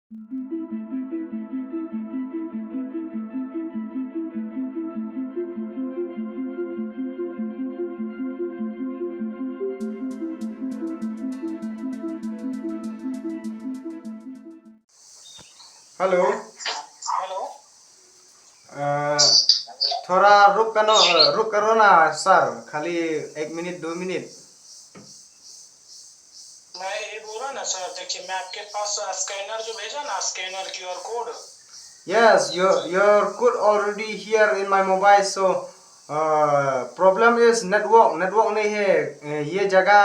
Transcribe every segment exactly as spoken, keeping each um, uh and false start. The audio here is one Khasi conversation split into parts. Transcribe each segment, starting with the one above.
Hello. Hello. Uh, थोड़ा रुक करो, रुक करो ना सर, खाली एक मिनट, दो मिनट। मैं ये बोल रहा ना सर, देखिए, मैं आपके पास स्कैनर जो भेजा ना, scanner, QR code. Yes, your your code already here in my mobile, so uh, problem is network, network नहीं है। अ, ये जगह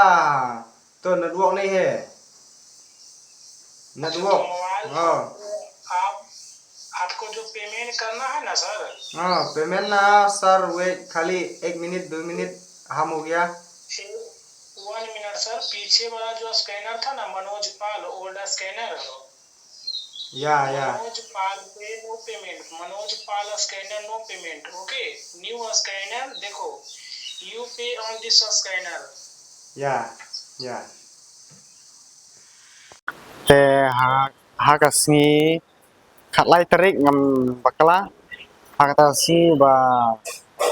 तो नेटवर्क नहीं है। नेटवर्क। मोबाइल हाँ। आप, आपको जो पेमेंट करना है ना सर। हाँ, पेमेंट ना सर, वेट, खाली एक मिनट, दो मिनट, हम हो गया। वन मिनट सर, पीछे वाला जो स्कैनर था ना, मनोज पाल, ओल्ड स्कैनर। या या। मनोज पाल पे no payment, Manoj Pal scanner no payment. Okay, new scanner देखो, you pay on this scanner. या या। Te ha, ha ka sngi khatlai tarik ngam bakla, ha kata ka sngi ba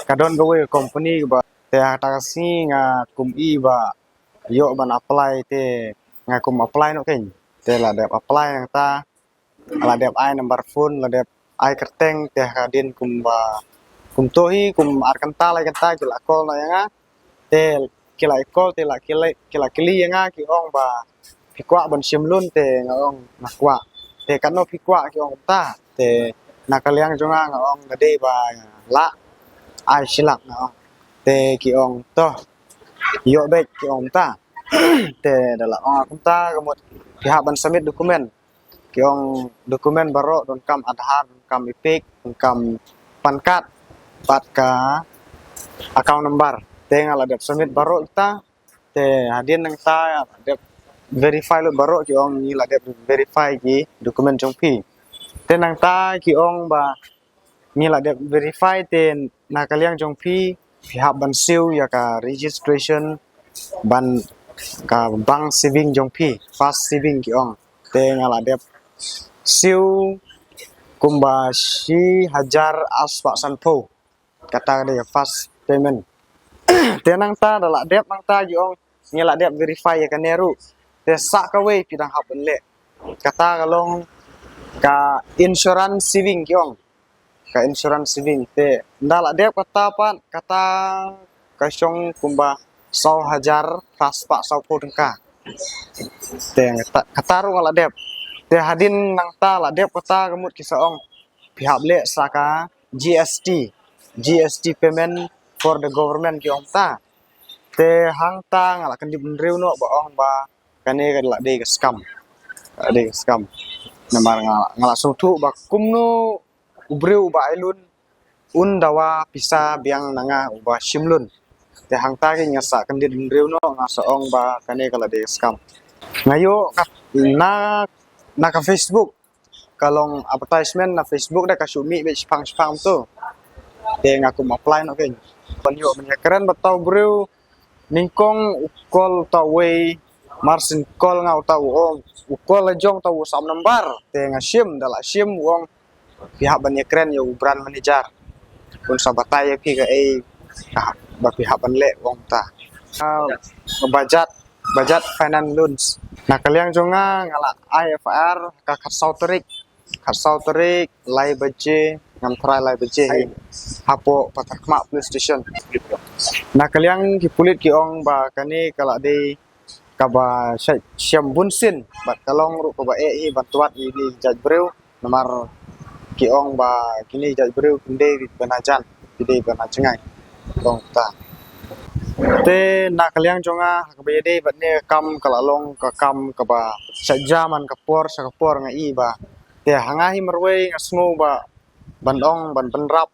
ka don kawei ka company ba, te ha kata ka sngi nga kum i ba ïoh ban apply, te nga kum apply noh kein. Te la dep apply nangta, la dep ai number phone, la dep ai kyrteng, te hadien kumba, kumto hi kum ar kynta lai kynta ki la call noh ïa nga. Te ki la call, te la ki la, ki la kylli ïa nga, ki ong ba phi kwah ban shim loan, te nga ong nga kwah. Te katno phi kwah, ki ong kumta. Te na ka liang jong nga, nga ong nga dei ba lah ai shi lak, nga ong. Te ki ong to ïoh beit, ki ong kumta. Te da la ong kumta ka mut phi hap ban submit document. Ki ong document baroh, donkam Aadhaar, donkam EPIC, donkam PAN card, bad ka account number. Te nga la dep submit baroh kita. Te hadien nangta la dep verify lut baroh, ki ong ngi la dep verify ki document jong phi. Te nangta ki ong ba ngi la dep verify, te na ka liang jong phi, phi hap ban siew ïa ka registration, ban ka bank saving jong phi, fast saving ki ong. Te nga la dep siew kumba shi hajar arspah sanphew. Kata ka dei ka first payment. Te nangta da la dep nangta ki ong ngi la dep verify ïa kane ruh. Te sa kawei phi dang hap ban leh. Kata ka long ka insurance saving ki ong. Ka insurance saving. Te nda la dep kata pat, kata ka shong kumba saw hajar phra spah sawphew tyngka. Te kata, kata ruh nga la dep. Te hadien nangta la dep kata ka mut ki sa ong phi hap leh sa ka G S T, G S T payment for the government ki ong ta. Te hangta nga la kyndit bynriew noh ba ong ba kane ka la dei ka scam. Ka la dei ka scam. Namar nga, nga la sngewthuh ba kumno u briew uba ai loan un dawa pisa biang na nga uba shim loan. Te hangta ki nga sa kyndit bynriew noh, nga sa ong ba kane ka la dei ka scam. Nga ïoh kat na, na ka Facebook, ka long advertisement na Facebook, da ka shu mih beit shipang shipang tu. Te nga kum apply noh kein. Ban ïoh ban ïakren bad uta u briew, nyngkong u call uta uwei, mar syn call nga uta u ong, u call la jong uta u sam number. Te nga shim, da la shim u ong phi hap ban ïakren ïa u branch manager. Un sa batai ïa phi kaei ba phi hap ban leh, u ong ta. Ah, Bajaj, Bajaj Finance Loans. Na ka liang jong nga, nga la ai F I R ka khatsaw tarik. Khatsaw tarik lai baje, ngam tharai lai baje hi. Hapoh Patharkhmah Police Station. Na ka liang ki pulit ki ong ba kane ka la dei kaba shait shem bunsien, bad ka long ruh kaba eh hi ban twad ïa kine ki jait briew, namar ki ong ba kine ki jait briew kim dei ban hajan, ki dei ban hajngai. Long ta. Te na ka liang jong nga, ha kaba ïadei bad ne ka kam, ka la long ka kam kaba shait jia man ka por sha ka por, nga i ba. Te ha nga hi marwei nga sngew ba ban ong, ban bynrap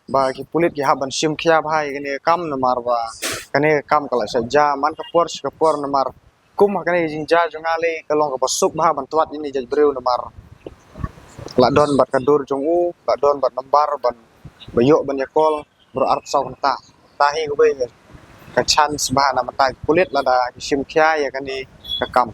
ba ki pulit ki hap ban shim khia bha ïa kane ka kam, namar ba kane ka kam ka la shait jia man ka por sha ka por, namar kum ha kane ka jingjia jong nga lei ka long kaba suk bha ban twad ïa kine ki jait briew, namar la don bad ka dur jong u, la don bad number ban, ba ïoh ban ïa call baroh arphew saw kynta. Te hi kawei ka chance bha na bynta ki pulit lada ki shim khia ïa kane ka kam.